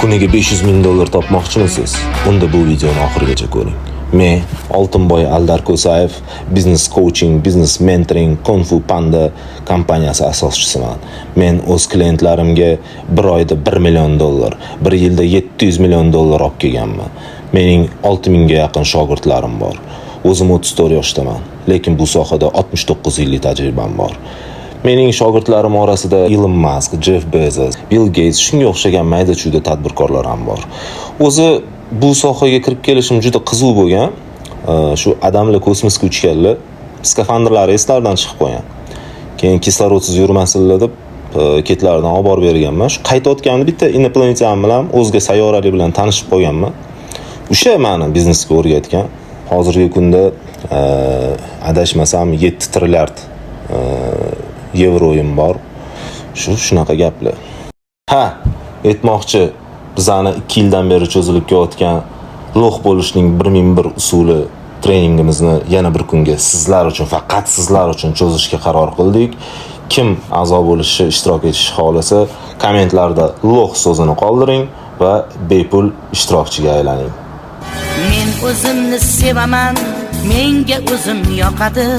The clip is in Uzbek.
Kuniga 500 ming dollar topmoqchimisiz? Unda bu videoni oxirigacha ko'ring. Men Oltinboy Aldar Ko'sayev, biznes coaching, biznes mentoring, Kung Fu Panda kompaniyasi asoschisiman. Men o'z klientlarimga bir oyda 1 million dollar, bir yilda 700 million dollar olib kelganman. Mening 6000 ga yaqin shogirdlarim bor. O'zim 34 yoshdaman, lekin bu sohada 69 yillik tajribam bor. Mening shogirdlarim orasida Ilon Mask, Jeff Bezos, Bill Gates, shunga o'xshagan mayda-chuyda tadbirkorlar ham bor. O'zi bu sohaga kirib kelishim juda qiziq bo'lgan. Shu odamlar kosmosga uchganlar, skafandrlari eslaridan chiqib qo'ygan. Keyin kislorodsiz yurmasinlar deb ketlaridan olib borib berganman. Shu qaytayotganimda bitta инопланетян bilan, o'zga sayyoralik bilan tanishib qolganman. O'sha meni biznesga o'rgatgan. Hozirgi kunda adashmasam 7 trilliard yevroyim bor. Shu shunaqa gaplar. Ha, aytmoqchi, bizani 2 yildan beri cho'zilib kelayotgan лох bo'lishning 1001 usuli treningimizni yana bir kunga sizlar uchun, faqat sizlar uchun cho'zishga qaror qildik. Kim a'zo bo'lishi, ishtirok etishni xohlasa, kommentlarda "лох" so'zini qoldiring va bepul ishtirokchiga aylaning. Men o'zimni sevaman, menga o'zim yoqadi.